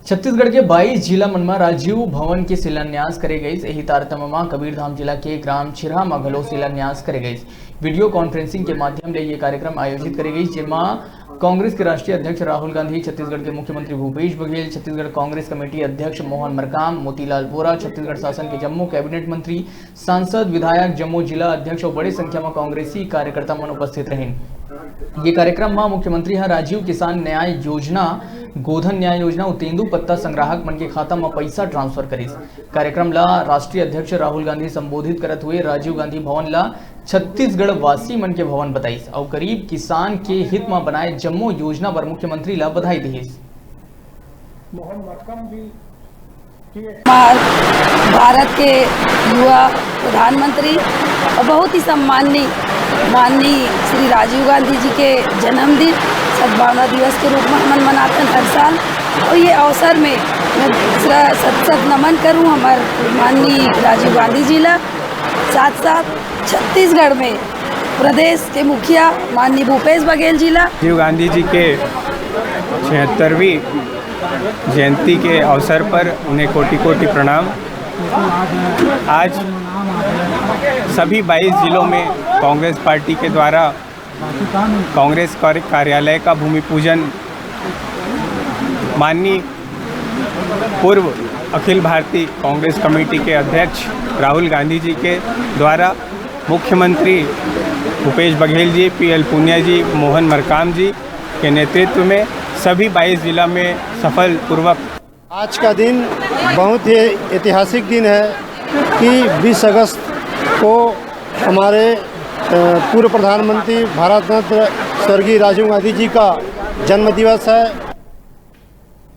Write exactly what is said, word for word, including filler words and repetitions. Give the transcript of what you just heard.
छत्तीसगढ़ के बाईस जिला मन म राजीव भवन के शिलान्यास करे गइस। एही तारतम्य म कबीरधाम जिला के ग्राम छिरहा म घलो शिलान्यास करे गइस। वीडियो कॉन्फ्रेंसिंग के माध्यम ले ये कार्यक्रम आयोजित करे गइस, जेमा कांग्रेस के राष्ट्रीय अध्यक्ष राहुल गांधी, छत्तीसगढ़ के मुख्यमंत्री भूपेश बघेल, छत्तीसगढ़ कांग्रेस कमेटी अध्यक्ष मोहन मरकाम, मोतीलाल वोरा, छत्तीसगढ़ शासन के जम्मो कैबिनेट मंत्री, सांसद, विधायक, जम्मो जिला अध्यक्ष अउ बड़े संख्या म कांग्रेसी कार्यकर्ता मन उपस्थित रहिन। ये कार्यक्रम म मुख्यमंत्री ह राजीव किसान न्याय योजना, गोधन न्याय योजना अउ तेंदू पत्ता संग्राहक मन के खाता म पइसा ट्रांसफर करिस। कार्यक्रम ल राष्ट्रीय अध्यक्ष राहुल गांधी संबोधित करत हुए राजीव गांधी भवन ल छत्तीसगढ़ वासी मन के भवन बताइस अउ गरीब किसान के हित म बनाए जम्मो योजना बर मुख्यमंत्री ल बधाई दिहिस। हमार भारत के युवा प्रधानमंत्री और बहुत ही सम्माननीय माननीय श्री राजीव गांधी जी के जन्मदिन सद्भावना दिवस के रूप में हमन मनाथन हर साल। और ये अवसर में मैं दूसरा सत सत नमन करूं हमार माननीय राजीव गांधी जी ला, साथ साथ छत्तीसगढ़ में प्रदेश के मुखिया माननीय भूपेश बघेल जी ला। राजीव गांधी जी के छिहत्तरवीं जयंती के अवसर पर उन्हें कोटि कोटि प्रणाम। आज सभी बाईस जिलों में कांग्रेस पार्टी के द्वारा कांग्रेस कार्य- कार्यालय का भूमि पूजन माननीय पूर्व अखिल भारतीय कांग्रेस कमेटी के अध्यक्ष राहुल गांधी जी के द्वारा मुख्यमंत्री भूपेश बघेल जी, पीएल पुनिया जी, मोहन मरकाम जी के नेतृत्व में सभी बाईस जिला में सफलपूर्वक आज का दिन बहुत ही ऐतिहासिक दिन है कि बीस अगस्त को हमारे अ, पूर्व प्रधानमंत्री भारत रत्न स्वर्गीय राजीव गांधी जी का जन्म दिवस है।